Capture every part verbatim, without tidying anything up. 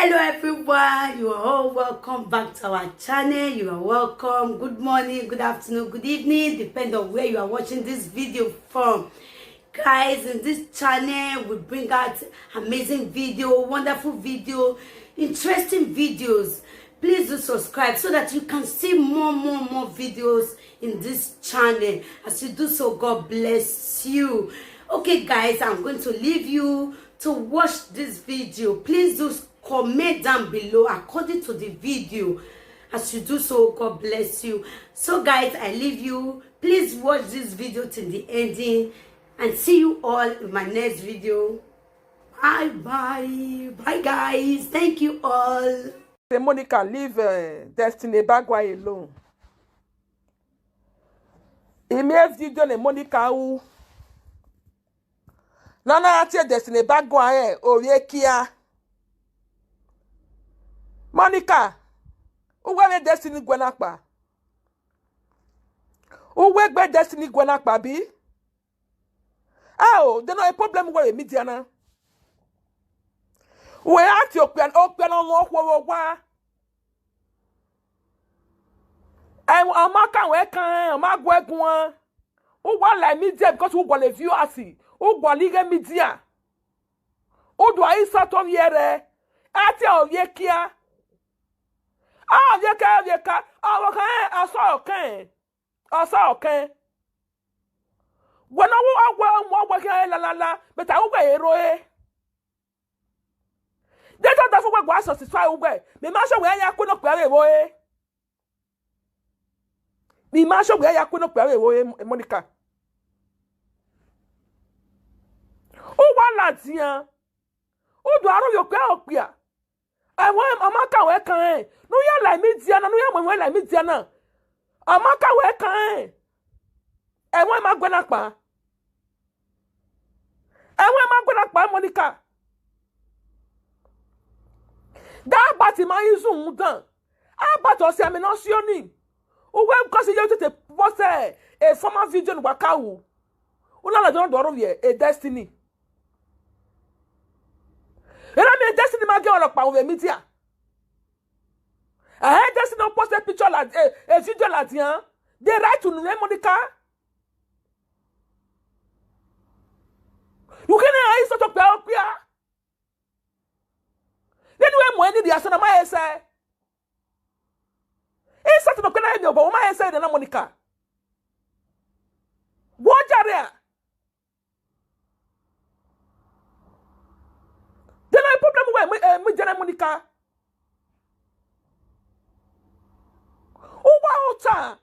Hello everyone, you are all welcome back to our channel. You are welcome. Good morning, good afternoon, good evening, depend on where you are watching this video from. Guys, in this channel, we bring out amazing video, wonderful video, interesting videos. Please do subscribe so that you can see more, more, more videos in this channel. As you do so, God bless you. Okay, guys, I'm going to leave you to watch this video. Please do comment down below according to the video. As you do so, God bless you. So, guys, I leave you. Please watch this video till the ending, and see you all in my next video. Bye bye. Bye, guys. Thank you all. Say Monica, leave uh, Destiny Ebagwa alone. Ime video ne Monica ru. Nana ya tie Destiny Ebagwa rẹn ovbi ekia. Monica, uwẹ vbe Destiny guẹ na kpa. Uwẹ gbe Destiny guẹ na kpa bi? Ao, de nọ problem wẹ vbe media na. Wẹ a tie okpia, okpia ne ọ mwẹ okhuo vbe owa. Ẹ, ọ ma kan wẹ kan, ọ ma gu ẹ guan. U wa la media because u gualọ viewers, u gualọ ighe media. U do a i sọtọ vbiẹ rẹ, a tie ovbi ekia. A ovbi ekia, ovbi ekia, ọvbokhan rẹn, ọ sọrọ kẹn, ọ sọrọ kẹn. Wẹ ne ọ wẹ, ọ wẹ, ọ wẹ khian lalala, but a wẹ ẹre ro e. Deghẹ ọdafẹn wẹ gua satisfy uwẹ, mẹ ma sẹ wẹ ya kue ne okpia vbe vbo e. Mẹ ma sẹ wẹ ya kue ne okpia vbe vbo e, Monica. U wa ladian, u do aro vbe okpia okpia. Ẹmwẹ ọ ma kan wẹ kan rẹn, ne u ya la media na, ne u ya mu ẹmwẹ la media na. Ọ ma kan wẹ kan rẹn. Ẹmwẹ ma guẹ na kpa. Ẹmwẹ ma guẹ na kpa, Monica. Da Albert ma i zun dan. Albert ọ si amẹ ne ọ si oni. Uwẹ because iye u tete post e former video ne uwa ka ru. U na ladian do aro vbe e Destiny. Erha miẹn Destiny ma gie ọmwa rhọkpa vbe media. Ẹhẹn, Destiny post a picture la, a, a video ladian. They write unu mwẹ, Monica. You can hear insult okpia okpia. Then we mu ẹni di asana ma ese. Insult no kena emi obo ma ese na, Monica. Wo jare a. Then no problem wẹ mu, eh, mu jare, Monica. U wa ota.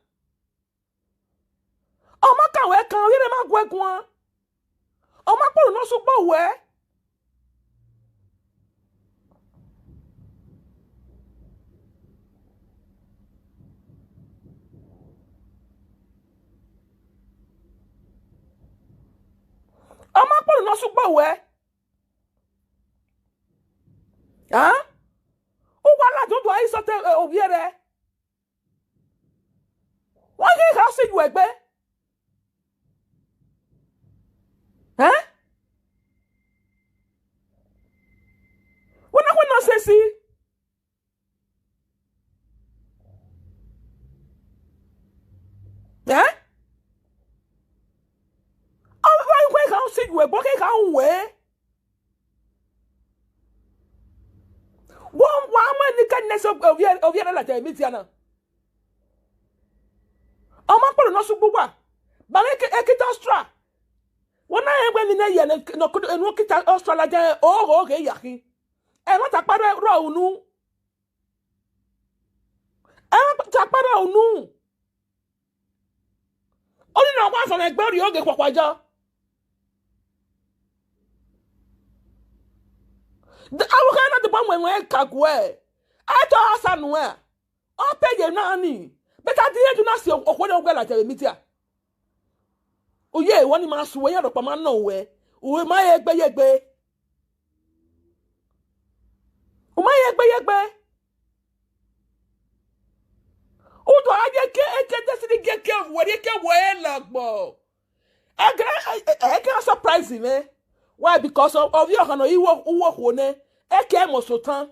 Ọ ma kan wẹ kan, ọ ghi rre ma gu ẹ guan. Ọ ma kpọlọ ne ọ sẹ ugbo wẹ. Ọ ma kpọlọ ne ọ sẹ ugbo wẹ. Hẹn? U wa ladian do a i sọtọ, eh, ovbi ẹre. Wa ghi kha sẹ iyuẹ egbe. Hẹn? Wẹ na khuẹ nonsense. Hẹn? Ọ wa ghi kha sẹ iyuẹ egbe, ọ ghi kha ru wẹ. Wọ wa mu ẹni kẹ nẹ sẹ ovbi ẹre ladian media na. Ọ ma kpọlọ ne ọ sẹ ugbo uwa. Ba vbe eke, eke ta Austria. Wẹ na rẹn wẹ emwi ne ẹ ye ne, ne ọ ke, enu eke ta Austria ladian, ogho oghe ya khin. Ẹmwata kpa rrọọ unu. Ẹmwata kpa rrọọ unu. Oni na wa sọmọ egbe rrie oge khuakhua yọ. Avbe okhan na deba mu ẹmwẹ ka guẹ. A i to a sa nuẹn. Ọ pay ye na ni. Bẹta di rẹn do na si okhuo ne ọ wẹ ladian vbe media. U ye, wẹ ọni ma su wẹ, iran rhọkpa ma nọ wẹ. U ma ye egbe ye egbe. U ma ye egbe ye egbe. U do a ye ke, eke Destiny gie ke wẹ, rie ke wẹ lọgbọ. Ẹ gẹ, ẹ, ẹ, ẹ gẹ surprise mwẹ. Why? Because of, of your hand, you work, you work on it. Eke mo so tan.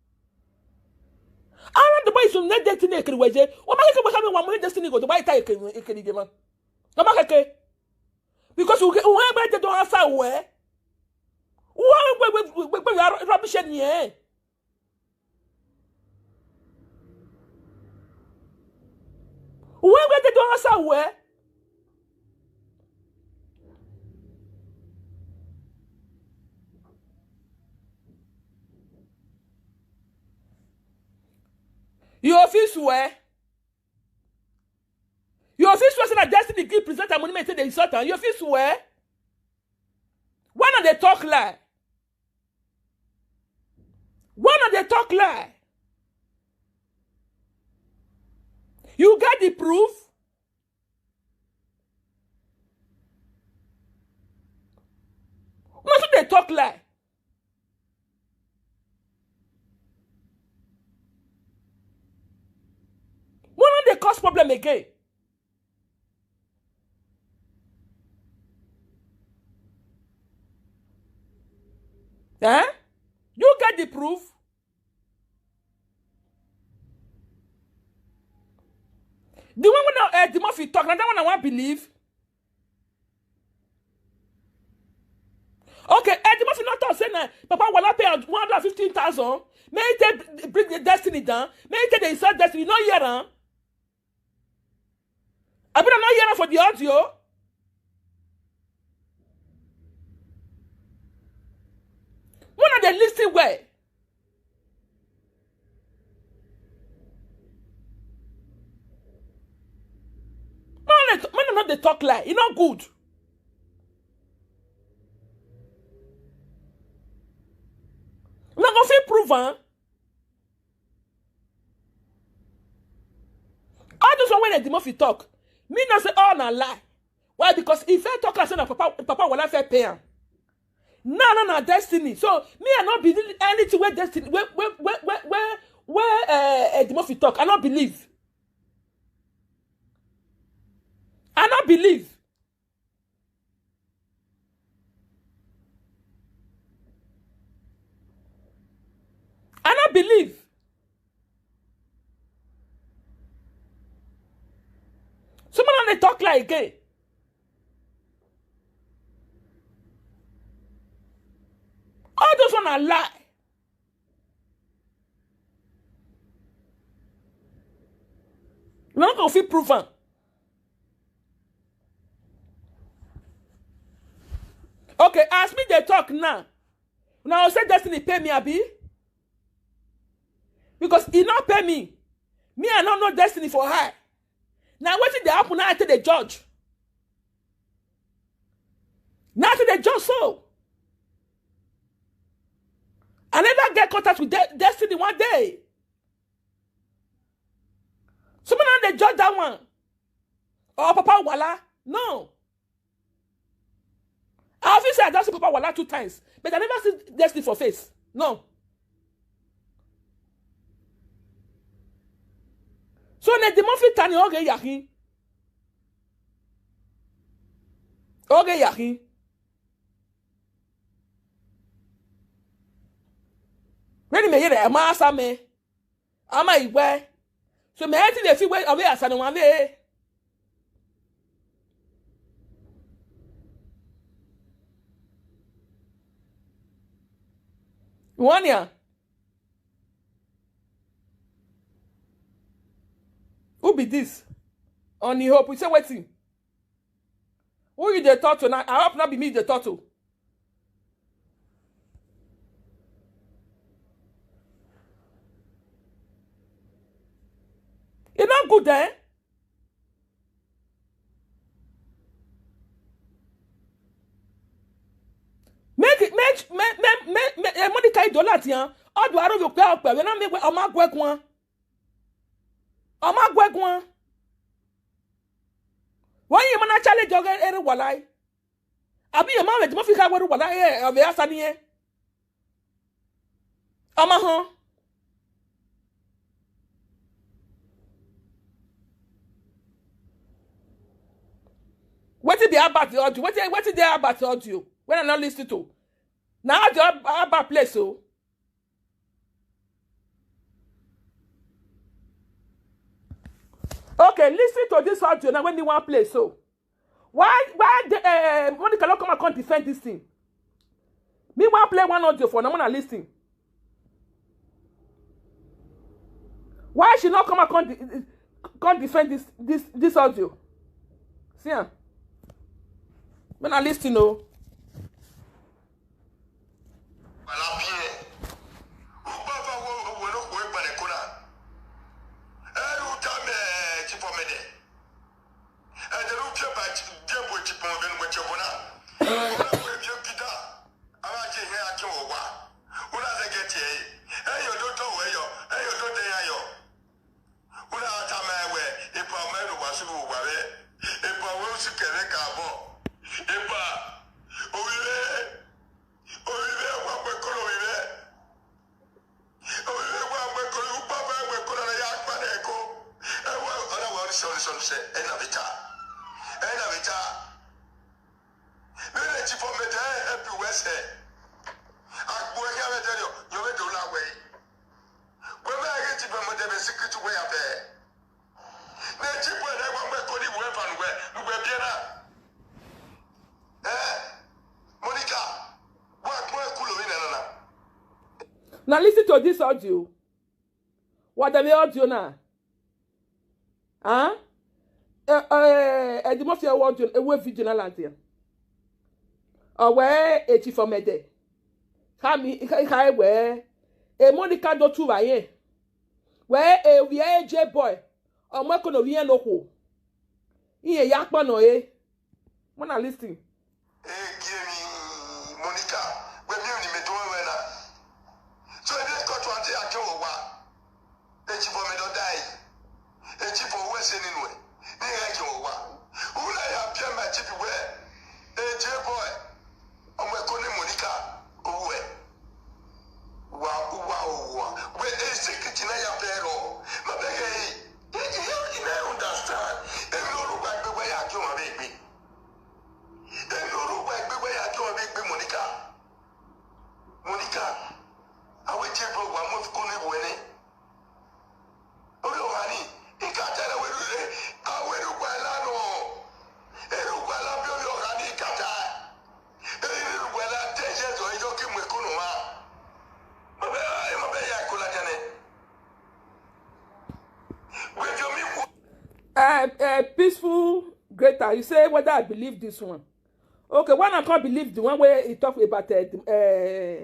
Ana deba isun ne Destiny ekeri wẹ ye. Wa ma keke wẹ khama wa mu Destiny go deba ita ekeri, ekeri ye ma. Wa ma keke. Because u, u wẹ do answer wẹ. U wẹ, wẹ, wẹ, wẹ, wẹ, wẹ, rubbish ni e. U wẹ, wẹ, do answer wẹ. You fit swear. You fit swear say na Destiny give presenter money make e take dey insult am. You fit swear. Why una dey talk lie? Why una dey talk lie? You get the proof? Una too dey talk lie. Una no dey cause problem again. Eh? You get the proof? The one wey na, eh, Eddie Murphy talk, na that one I wan believe. Okay, Eddie Murphy no talk say na Papa Wala pay am one hundred and fifteen thousand. Make e take bring the Destiny down. Make e take dey insult Destiny. You no hear am? Abi una no hear am for the audio? Una dey listen well. Man, man no dey talk lie. E no good. Una go fit prove am. All those one wey Eddie Murphy talk, me know say all na lie. Why? Because e first talk am say na Papa, Papa Wala first pay am. Now, now na Destiny. So me, I no believe anything wey Destiny, wey, wey, wey, wey, wey, wey, eh, Eddie Murphy talk. I no believe. I no believe. I no believe. Some man dey talk like again. All those one are lie. Una no go fit prove am. Okay, as me dey talk now, una go say Destiny pay me, abi? Because e no pay me. Me, I no know Destiny for her. Na wetin dey happen na I take dey judge. Na I take dey judge so. I never get contact with De- Destiny one day. Some of dem dey judge that one. Or Papa Wala. No. I fit say I don see Papa Wala two times, but I never see Destiny for face. No. So ne Eddy Murphy ta ni, oghe ya khin. Oghe ya khin. Vbene imẹ ye rẹ, a ma sa mẹ. A ma i wẹ. So mẹ ti vbe fi wẹ, ọ vbe a sa ne ọmwa vbe. Wọ nian? Who be this? Only Hope, you say wetin? Who you dey talk to now? I hope not be me you dey talk to. E no good, eh? Make, make, make, make, make, make, eh, Monica Idola tian. Ọ do aro vbe okpia okpia, vbe na make wẹ ọ ma gu ẹre guan. Ọ ma gu ẹre guan. Wẹ ye ma na challenge ọghe erha uwa lae. Abi ye ma vbe Eddy Murphy kha wẹ erha uwa lae, eh, ọ vbe a sa ni ẹn. Ọ ma họn. Wetin be about the audio? Wetin, wetin dey about the audio? When I no listen to. Na audio ab-, about place o. Okay, listen to this audio now when me wan play so. Why, why the, eh, Monica no come and come defend this thing? Me wan play one audio for una, una listen. Why she no come and come de-, come defend this, this, this audio? See am. Una listen o. Wala biẹ. Ugbava wo wo no kue gbale kona. Eru ta mẹ ti fọ mẹ dẹ. Ẹdẹ ne u biẹ ba biẹ bu eti kpọnmwẹ vbene uwẹ tie ọbọ na. Ọna wẹ viẹ gida. A gha ye ihe a kin owa. U na zẹgiẹ tie ẹre. Ẹyọ do tọ wẹ yọ, ẹyọ do dẹ iran yọ. U na gha tama ẹn wẹ, epa ọma ẹre ne uwa sunu vbe owa mwẹ. Epa ọma ẹre usikẹ mwẹ ka bọ. Epa, ovbi mwẹ, ovbi mwẹ, wa gbe ẹko ne ovbi mwẹ. Ovbi mwẹ wa gbe ẹko, ukpapa gbe ẹko na ya kpa ne ẹko. Ẹwa, ọ na wa onisẹ, onisẹ, onisẹ, ẹ na vbe ta. Ẹ na vbe ta. Vbene Chief Omede help wẹ sẹ. Agbo ẹre khian vbe ẹdẹrriọ, yọ vbe do la wẹ. Wẹ ma ghe Chief Omede vbe secret wẹ ya bẹ. Ne Chief Omede wa gbe ẹko ni wẹ eva ne uwẹ, ne uwẹ biẹ na. Eh, Monica, wa gbẹn ẹku lo vbe nana na. Now listen to this audio. Wa dẹ vbe audio na. Ah? Eh, eh, Eddy Murphy, ẹ wẹ audio, ẹ wẹ video na ladian. Ọ wẹ e Chief Omede. Kha mi, kha, kha wẹ, e Monica do tu vbe ayẹn. Wẹ e ovbi e J Boy. Ọ mu ẹko ne ovbi irẹn ne okhuo. Irẹn ya kpọnọ ẹre. Una listen. Egie mi Monica, wẹ miẹn emwi ne imẹ do ẹmwẹ na. So, ebe kọtua te a ke owa. Echibọ mẹ dọ dae. Echibọ wẹ sẹ nene uẹ. Ne I ghẹ ke owa. U na ya biẹ ma Echibi wẹ, J Boy, ọ mu ẹko ne Monica, owẹ. Wa, wa, wa. Wẹ, e secret na ya bẹrẹ rọ. Ma bẹghe ẹre. I, I, I never understand. Emwi ne orugba gbe wẹ ya gie ọmwa vbe egbe. Emwi ne orugba gbe wẹ ya gie ọmwa vbe egbe, Monica. Monica. Awe J Boy, wa mu ẹko ne wẹ nẹ. Orhiọn ọmwa ni, I ka tẹrẹ wẹ, a wẹ erhugba la nọ. Erhugba la Peaceful Greater, you say whether I believe this one. Okay, why not come believe the one where he talk about uh, uh,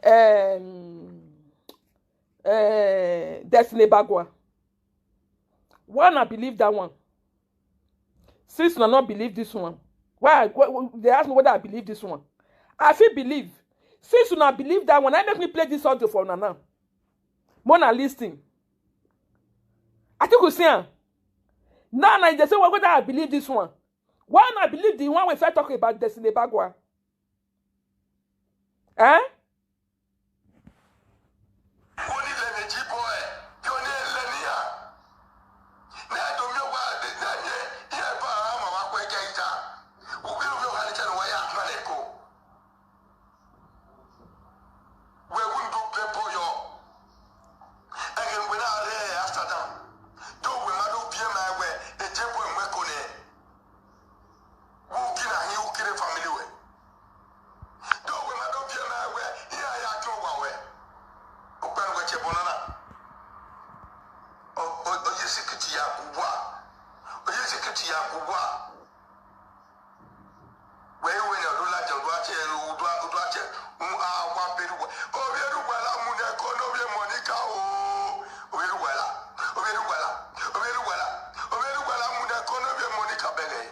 um, uh, Destiny Bagua? Why not believe that one? Since una not believe this one, why, why, why they ask me whether I believe this one? I feel believe. Since una believe that one, I make me play this audio for una now. Mona listen. I think we see am. Now, now they say, well, whether I believe this one. Why not believe the one we first talk about Destiny Bagua? Eh? Oni lẹ ne G-Boy, bi oni lẹ ne iran. Ne a do miẹn owa, ne a miẹn iran eva ra ma wa kue ẹkẹ ita. Uvbi uvbi ọgha ni tẹ ne uwa ya kpan ẹko. Wẹ wu do bẹbọ yọ. Ẹghẹ ne uwẹ na rre Amsterdam, do wẹ ma do biẹ ma wẹ, e G-Boy mu ẹko nẹ. Vbe u gina hin u kere family wẹ? Do wẹ ma do biẹ ma wẹ, iran ya gie owa wẹ. Ọkpa ne uwẹ tie ẹbọ nana. Ọ, ọ, ọ ye sikiti ya gu uwa. Ọ ye sikiti ya gu uwa. Wẹ i wẹ ne ọ do ladian, u do a tie, u do a, u do a tie, u a wa berre uwa. Ovbi erha uwa la mu ne ẹko ne ovbi Monica o. Ovbi erha uwa la, ovbi erha uwa la, ovbi erha uwa la, ovbi erha uwa la mu ne ẹko ne ovbi Monica bẹghe.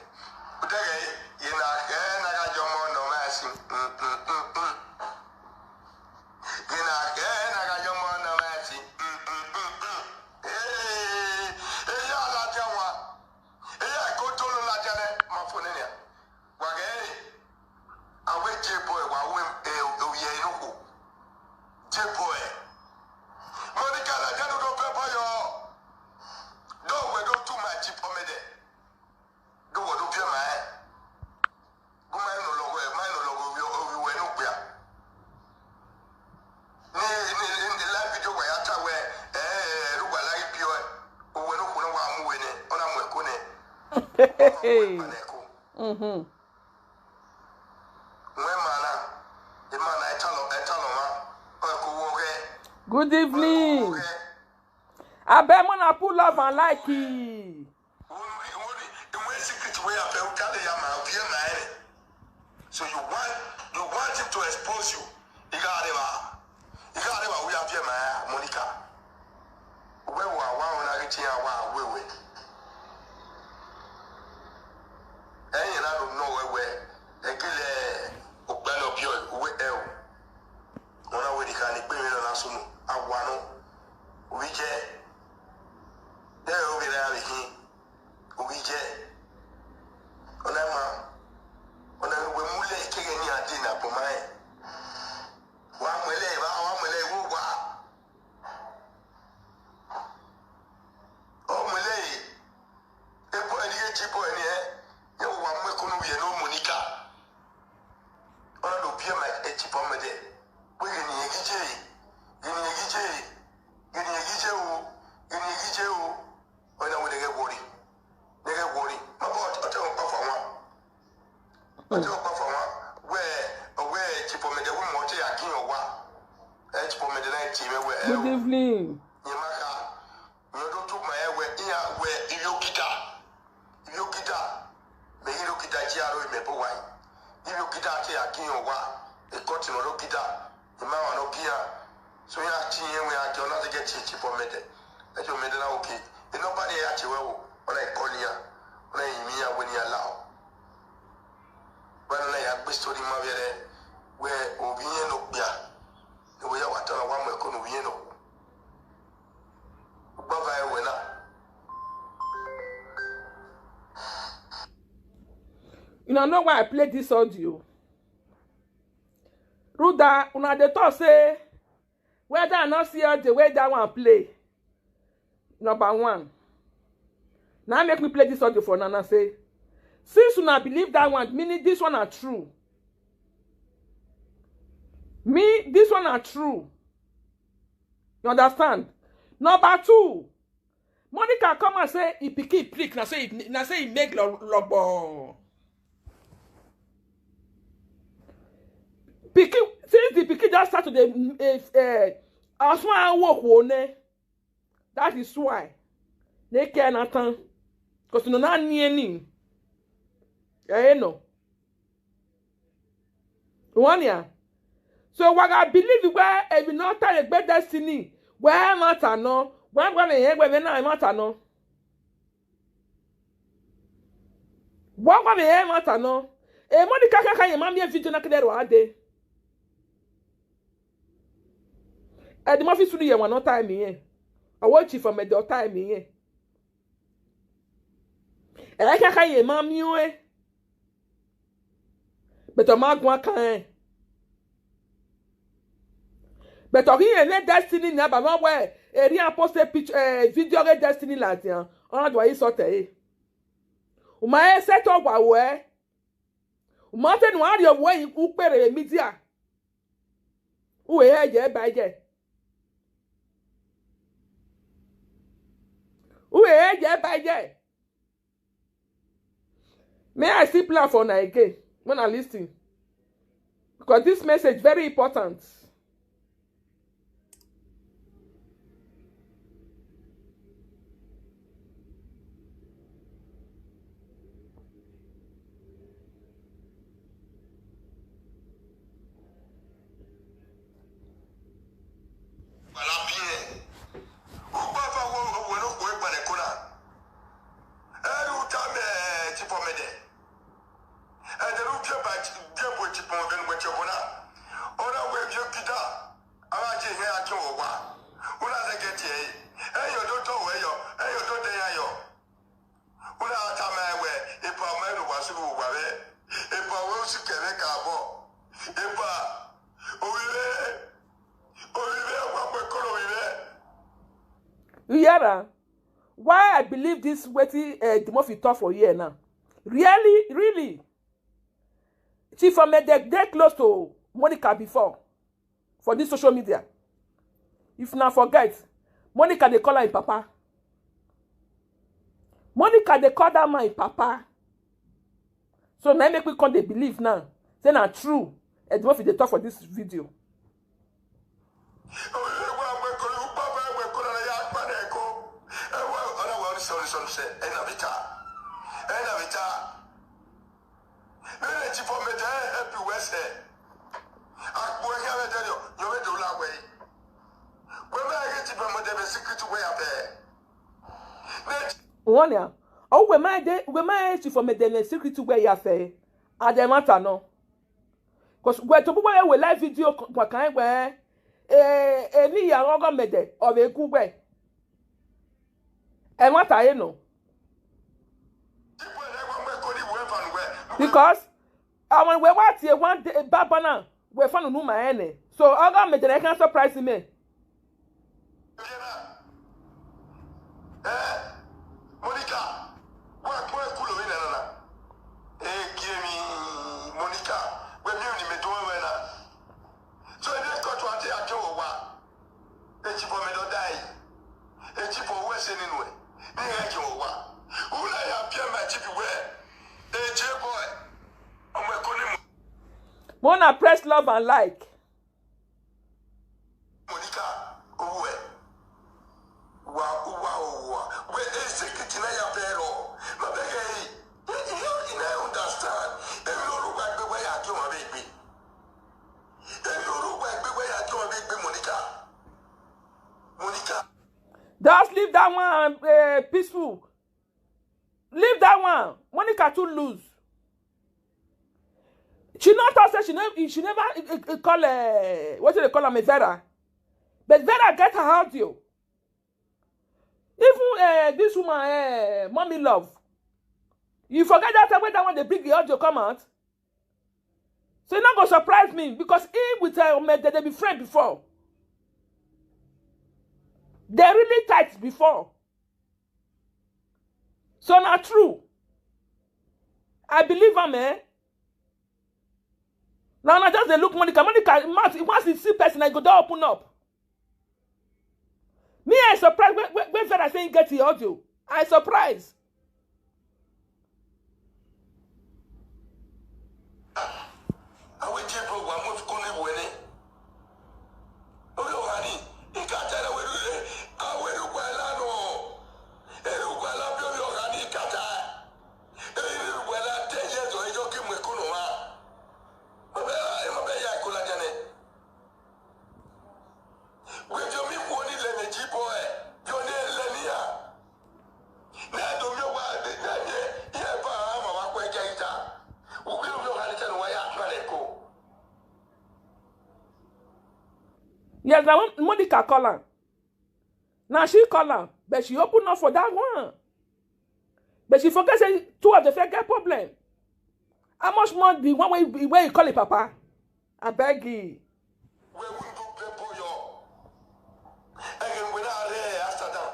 Udẹghe, ye na khẹ na gha ye ọmọ ne ọ mwa ẹsin. Mm, mm, mm, mm. Ye na khẹ na gha ye ọmọ ne ọ mwa ẹsin. Mm, mm, mm, mm. Ee, eya ladian wa. Eya ko tolo ladian nẹ, ma fo nene a. Wa ghẹ re. A wẹ J-Boy wa ru, eh, ovbi ẹre ne okhuo. J-Boy. Monica ladian ne u do bẹbọ yọ. Do wẹ do tu ma Chief Ọmẹdẹ. Do wẹ do biẹ ma ẹn. Gu ma nọ lọghọ, ma nọ lọghọ ovbi, ovbi wẹ ne okpia. Ni, ni, ni live video wa ya ta wẹ, eh, ru wa la ghi biẹ, owẹ ne okhuo na wa mu wẹ nẹ, ọ na mu ẹko nẹ. Ọ na mu ẹko nẹ ẹko. Mhm. Wẹ ma na, ẹ ma na, ẹ ta lọ, ẹ ta lọ ma, ọ ẹko wọ ghẹ. Good evening. Abeg, una put love and like. Wẹ, wẹ, wẹ, wẹ secret wẹ ya fẹ, u ta lẹ ya ma, u biẹ ma ẹre. So you want, you want him to expose you. I gha rre evba, I gha rre evba, u ya biẹ ma ẹre, Monica. Wẹ wa wa, una ghi tie iran wa wewe. Ẹi na do nọ wẹ wẹ, ẹgele okpia ne ọ biẹ uwẹ ẹo. Ọ na wẹ ne I kha ne egbe mwẹ nọ na sunu, a wa nọ. Ovbi jẹ, de ovbi ra vbe khin, ovbi jẹ. Ọ na ma, ọ na wẹ mu lẹ ikeghe ne iran dee ne agbọn ma rẹn. Wa muẹn lẹ evba, wa muẹn lẹ igho owa. Ọ muẹn lẹ e, e boy ni, e G-Boy ni ẹ, yẹ wa mu ẹko ne ovbi ẹre ne Monica. Ọ na do biẹ ma e Chief Ọmẹdẹ. Wẹ ghe ne irẹn ghi je, ghe ne irẹn ghi je, ghe ne irẹn ghi je o, ghe ne irẹn ghi je o. Ọ na wẹ ne ghẹ worry, ne ghẹ worry. Ma bọ ọtẹ ọkpa fa wan. Ọtẹ ọkpa fa wan. Wẹ, wẹ Chief Ọmẹdẹ, wẹ mọ ọtẹ ya kin ọwa. Ẹ Chief Ọmẹdẹ na tie mwẹ wẹ, ẹ Good o. Evening. Yẹn ma kha. Yẹn do tu ma ẹ wẹ, iran wẹ ivbi okita. Ivbi okita, mẹ ghi rhie okita tie aro imẹ bo wa yi. Ivbi okita te ya kin yan owa, ekọtin ne ọ rhie okita, I ma emwa ne ọ gie iran. So iran tie irẹn wẹ iran gie, ọ na zẹgẹ tie Chief Ọmẹdẹ. Ẹ tie Ọmẹdẹ na, okay. Enọba ni ya tie wẹ o, ọ na call iran, ọ na rinmwian iran wẹ ne iran la o. Wẹ nọ na ya gbe story ma vberriọ, wẹ ovbi irẹn ne okpia, ne wẹ ya wa ta na wa mu ẹko ne ovbi irẹn nọ. Ugbava ẹwẹ na. Una know why I play this audio? Rhunmwuda, una dey talk say whether I no see audio wey that one play. Number one. Now make me play this audio for una, una say, since una believe that one, meaning this one na true. Me, this one na true. You understand? Number two, Monica come and say he pikin prick, na say he, na say he make lo-, logbo. Pikin, since the pikin just start to dey, eh, eh, as one work one, that is why they care na tan. Because nọ na niẹn ni. Ẹ nọ. Wẹ ọnian. So wa gha believe wẹ emwi ne ọ ta ye egbe Destiny, wẹ ẹmwata nọ, wa gha vbe rẹn wẹ vbe na ẹmwata nọ. Wa gha vbe rẹn ẹmwata nọ. E Monica khian kha ye ma miẹn video na kede ẹre a dee. Edimofi sunu ye ẹmwẹ ne ọ ta ẹmwẹ irẹn. Ọ wẹ Chief Omede ọ ta ẹmwẹ irẹn. Ẹ khian kha ye ma miẹn ọẹn. But ọ ma guan kan rẹn. But ọ ghi rẹn ne Destiny ni a ba mwẹ wẹ, erriọ iran post picture, eh, video ghe Destiny ladian, ọ na do a i sọtẹ ẹre. U ma he sẹtin ọgua ruẹ. U ma te ne uwa rhie owa ukpe rre vbe media. U he hẹ ye ba ye. U he hẹ ye ba ye. May I still play for una again when I listen? Because this message very important. Ugbẹn ọfa wẹ, wẹ ne okhuo gbanẹ ẹko na. Ẹre u tama Chief Omede. Ẹdẹ ne u viọ ba, viọ bu Chief Omede ne uwẹ tie ọkọ na. Ọ na wẹ vbe okita, a gha je ehẹn a gie owa. U na zẹgẹ tie ẹre. Ẹyọ do tọ wẹ yọ, ẹyọ do dẹ ya yọ. U na tama ẹn wẹ, epa ọmọ ẹre ne uwa sunu uwa vbe. Epa wẹ u si kẹ mwẹ ka obọ. Epa, ovbi mwẹ, ovbi mwẹ, wa kpẹ kọlọ ovbi mwẹ. You hear am? Why I believe this wetin, eh, Edimofi talk for here now? Really, really. Chief Omede dey close to Monica before for this social media. If una forget, Monica dey call am im papa. Monica dey call that man im papa. So na im make we come dey believe now say na true Edimofi dey talk for this video. Wẹ ọnian, ọ wẹ ma de, wẹ ma Chief Omede ne secret wẹ ya fẹ, a de ẹmwata nọ. 'Cause wẹ tobọ uwẹ wẹ live video guan kan wẹ, eh, emwi hia ọghe Omede ọ vbe gu wẹ. Ẹmwata ẹre nọ. Because ọmwa ne wẹ wa tie one day, baba na, wẹ fan unu ma rẹn nẹ. So, ọghe Omede ne khian surprise mẹ. Eh, Monica, wa gbẹn ẹkulo vbe nana na. Eh, gie emwi, Monica, wẹ miẹn emwi ne imẹ do mwẹ na. So, ene kọtua te a jọ owa. Echief Omede ọ dae. Echief, ọ wẹ ẹse nene uẹ, ne I ghẹ jọ owa. U na ya biẹ ma Echief wẹ, eje boy, ọmọ ẹko ni mu. Mona press love and like. Monica, owẹ, wa, wa, wa, wẹ ese kiti na ya bẹrọ. Ma bẹghe ẹre, I, I, I no understand. Emwi ne orugba gbe wẹ ya gie ọmwa vbe egbe. Emwi ne orugba gbe wẹ ya gie ọmwa vbe egbe, Monica. Monica. Just leave that one, eh, peaceful. Leave that one. Monica too loose. She not talk say she never, she never, eh, eh, eh, call, eh, what do they call am, Vera. But Vera get her audio. Even, eh, this woman, eh, Mommy Love. You forget that time when that one they bring the audio come out? So e no go surprise me because he with, uh, Omede, they be friend before. They really tight before. So na true. I believe am, eh? Now, now just dey look Monica. Monica, once, once you see person, I go don open up. Me, I surprise when, when, when Vera say he get the audio. I surprise. Awe je bro, wa mu efuko ne iwẹ nẹ. Ovbi ọgha ni, I ka ta ẹre wẹ rre, awe rugba la nọ. Erugba la bi ovbi ọgha ni, I ka ta. Yes, na when Monica call am. Na she call am, but she open up for that one. But she forget say two of the first get problem. How much more the one wey wey he call him papa? Abeg. Wẹ window play boy yọ. Ẹghẹ wẹ na rre Amsterdam.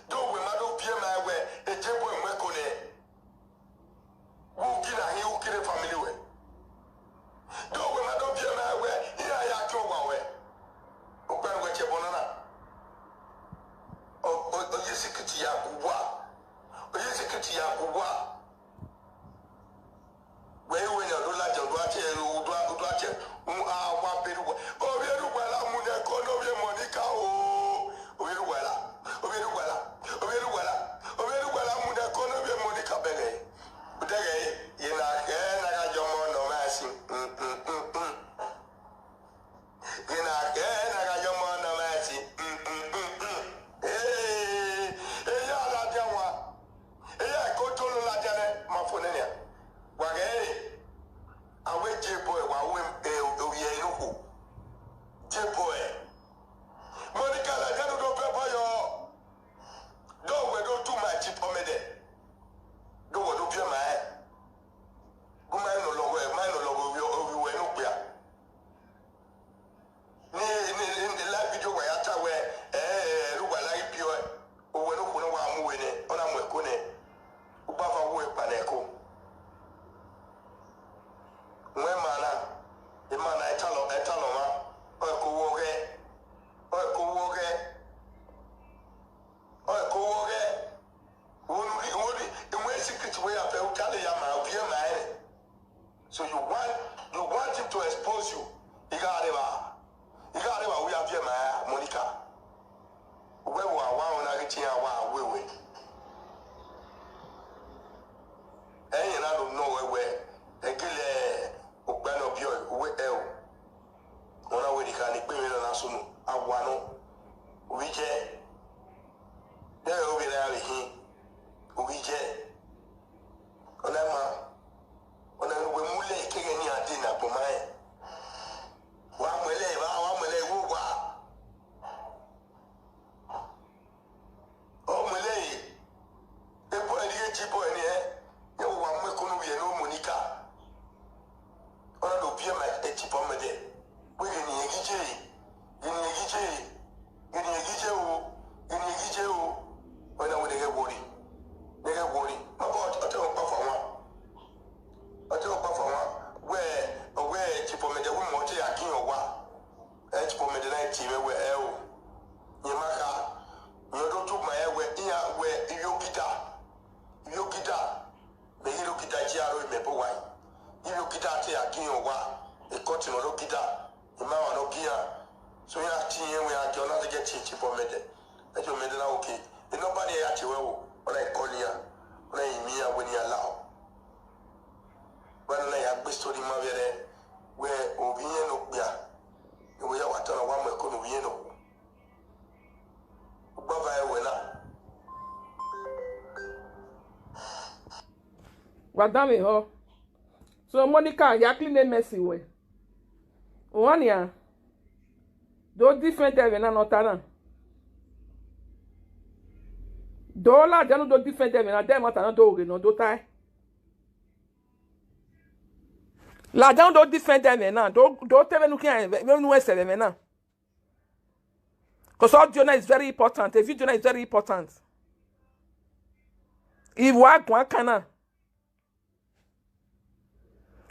Do wẹ ma do biẹ ma wẹ, e J-Boy mu ẹko nẹ. Wẹ u gina hin, u kere family wẹ. Do wẹ ma do biẹ ma wẹ, iran ya gie owa wẹ. Okpia wẹ tie ẹbọ na na. Ọ, ọ, ọ ye sikiti ya gu wa. Ọ ye sikiti ya gu wa. Wẹ i wẹ yan do ladian, u do a tie, u do a, u do a tie, u a wa be ru wẹ. Ovbi erha uwa la mu nẹ ẹko ne ovbi Monica o. Ovbi erha uwa la, ovbi erha uwa la, ovbi erha uwa la, ovbi erha uwa la mu nẹ ẹko ne ovbi Monica bẹghe. Odẹghe, ye na khẹ na gha ye ọmọ ne ọ mwa ẹsin. Mm, mm, mm, mm. Ghe na khẹ na gha ye ọmọ ne ọ mwa ẹsin. Mm, mm, mm, mm. Ee, eya ladian wa. Eya ẹko tolo ladian nẹ, ma fo nẹ nian. Wa ghẹ re, a wẹ J-Boy, wa ru, eh, ovbi ẹre ne okhuo. J-Boy. Monica ladian ne u do biẹ ọba yọ. Do wẹ do tu ma Chief Omede. Do wẹ do biẹ ma ẹre. Gu ma nọ lọghọ, ma nọ lọghọ ovbi, ovbi wẹ ne okpia. Ni, ni, ni, ni live video wa ya ta wẹ, eh, eh, erha uwa la ghi biẹ ọe, owẹ ne okhuo ne wa mu wẹ nẹ, ọ na mu ẹko nẹ, u gba va wu ẹkpa ne ẹko. Wẹ ma na, ima na ẹtalọ, ẹtalọ mwa, ọ ẹko wọ ghẹ, ọ ẹko wọ ghẹ, ọ ẹko wọ ghẹ. Wẹ unu ri, wẹ unu ri, wẹ secret wẹ ya fẹ, u ta lẹ ya ma, u biẹ ma ẹre. So you want, you want him to expose you. I gha rre evba, I gha rre evba, u ya viẹ ma Monica. Uwẹ vbe wa wa, ọ na ghi tie iran wa wewe. Ẹi rẹn na do nọ wẹ wẹ, ẹgele okpia ne ọ biẹ ọe, uwẹ ẹo. Ọ na wẹ ne I kha ne egbe mwẹ na na sunu, a wa nọ. Ovbi jẹ, de ovbi ra vbe hin, ovbi jẹ. Ọ na ma, ọ na wẹ mu lẹ keghe ne iran de ne agbọn ma rẹn. Wa mu ẹlẹ evba, wa mu ẹlẹ igho wa. Ọ mu ẹlẹ re, e boy ni ghe ji boy ni ẹ, yẹ wa mu ẹko ne ovbi ẹre ne Monica. Ọ na do biẹ ma e Chief Omede. Wẹ ghe ne irẹn ghi ye, ghe ne irẹn ghi ye, ghe ne irẹn ghi ye o, ghe ne irẹn ghi ye o. Ọ na wẹ ne ghẹ worry, ne ghẹ worry. Ma bọ, ọ te ọkpa fua wan. Ọ te ọkpa fua wan. Wẹ, ọ wẹ Chief Omede, wẹ mẹ ọ te ya gie iran owa. Ẹ Chief Omede na tie mwẹ wẹ, ẹ o. Rẹn ma kha. Rẹn do tu ma rẹn wẹ, iran wẹ ivbi okita. Ivbi okita. Mẹ ghi rhie okita tie aro mẹ bu wa yi. Ivbi okita te a gie iran owa, e kọtin nọ rhie okita, ima wa nọ gie iran. So iran tie irẹn wẹ iran gie, ọ na zẹgẹ tie Chief Omede. Ẹ Chief Omede na, okay. Enọba ni ya tie wẹ o, ọ na kọl iran, ọ na rinmwian iran wẹ ne iran lao. Wẹ ne ọ na ya gbe story ma vberriọ wẹ ovbi irẹn ne okpia, ne wẹ ya wa tọn na wa mu ẹko ne ovbi irẹn ne okhuo. Ugbava ẹwẹ na. Wa danmwehọ. So Monica, ya clean mess wẹ. Uwa nian, do defend ẹmwẹ na ne ọ ta na. Do ladian unu do defend ẹmwẹ na, de ẹmwata na do ghe ne ọ do tae. Ladian unu do defend ẹmwẹ na, do, do te vbene u khian, vbene u sẹ vbe ẹmwẹ na. Because audio na is very important. A video na is very important. If wa guan kan na.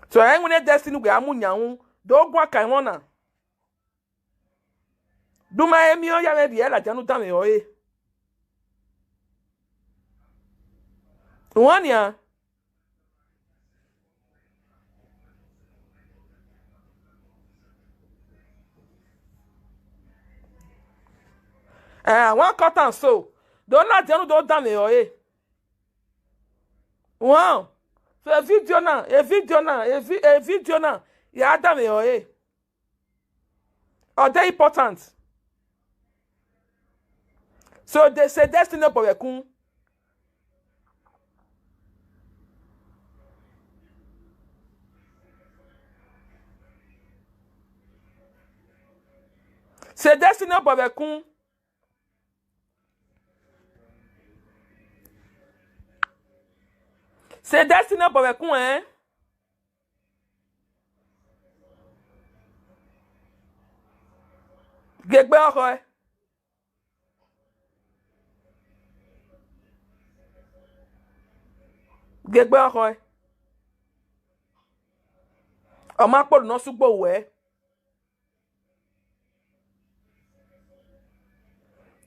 So, ẹ winna Destiny wẹ a mu yan ru, do guan kan ẹmwẹ na. Do ma emiọn ya vbe rhie ladian unu danmwehọ ẹre. Uwa nian. Eh, wa cut am so. Do ladian unu do danmwehọ ẹre. Wow. So, e video na, e video na, e vi-, e video na, ya danmwehọ ẹre. Ọ de important. So they say Destiny obọ vbe ẹkun. Sẹ Destiny Obọvbekun. Sẹ Destiny Obọvbekun, ẹn. Gie egbe ọkhọe. Gie egbe ọkhọe. Ọ ma kpolo ne ọ sẹ ugbo ruẹ.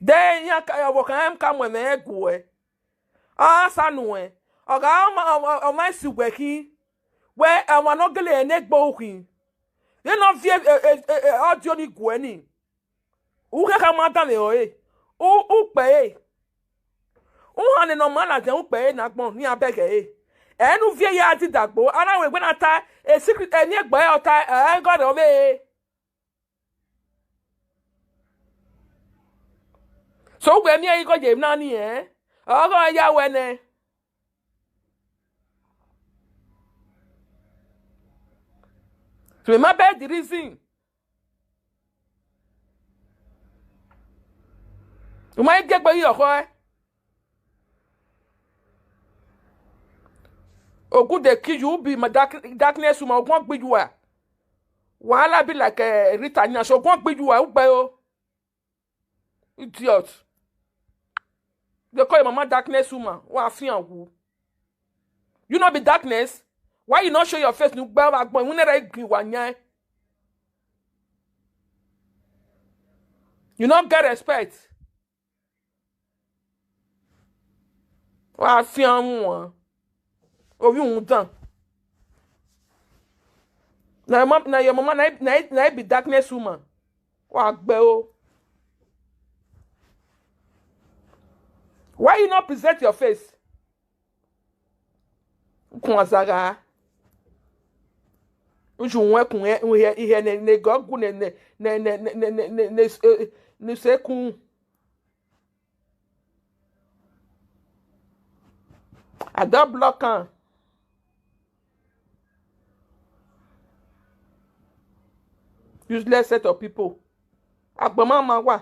De iran ka, ọvbokhan ka mu ẹmwẹ rẹn guẹ. Ọ sa nuẹn. Ọ gha ọmwa, ọmwa, ọmwa esi uwẹ khin. Wẹ ọmwa ne ọ gele ẹre ne egbe ru khin. Vbene ọ viọ e, e, e, e, ọdio ni guẹ ni. U khian khama danmwehọ ẹre. U, u kpẹ ẹre. U hannẹ ne ọ ma ladian, u kpẹ ẹre ne agbọn ne iran bẹghe ẹre. Ẹ ne u viẹ ya didagbo, a na wẹ wẹ na ta, e secret, eni egbe ọre ọ ta, ẹ, gọrọ ọ vbe re. So, uwẹ miẹn igho ye emwi na ni, ẹn? Ọghe ọ ya wẹ nẹ. So, ma bẹ the reason. U ma i gie egbe ghi ọkhọe. Ogunde kiyu, u be ma dark-, darkness woman, ogun ọ gbe iye ua. Wahala be like, eh, Rita yan, so ogun ọ gbe iye ua, u gbe o. Idiot. They call your mama darkness woman. Wa fian wu. You no be darkness? Why you not show your face? Nu gbe wa gbọn, wẹ ne rẹ ghi wa yan. You no get respect. Wa fian wan. Ovbi uhunmwu dan. Na your mom, na your mama, na, na, na be darkness woman. Wa gbe o. Why you not present your face? Kun azagha. Uju wọn kun ihe, ihe ne, ne gọ gu ne, ne, ne se kun. I don block am. Useless set of people. Agbọn ma ma wa.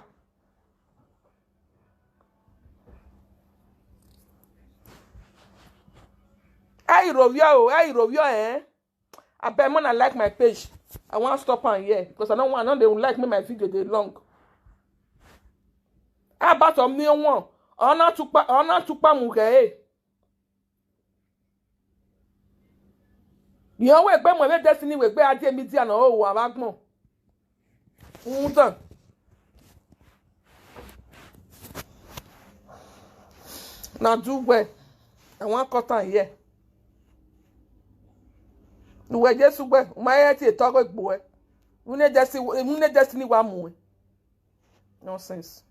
Ẹ i rovbiẹ o, ẹ i rovbiẹ, eh? Abeg, make una like my page. I wan stop am here because I no want, I no dey like make my video dey long. Albert Omiọnwọn, ọ na tukpa, ọ na tukpa mu ghẹ ẹre. Rẹn wẹ egbe mu ẹmwẹ Destiny, wẹ egbe a die media ne ọ ho vbe agbọn. Rhunmwuda. Na du wẹ, I wan cut am here. Uwẹ Jesu wẹ, u ma he tie tọghe egbe uẹ. Iwinna Destiny, iwinna Destiny wa mu uẹ. Nonsense.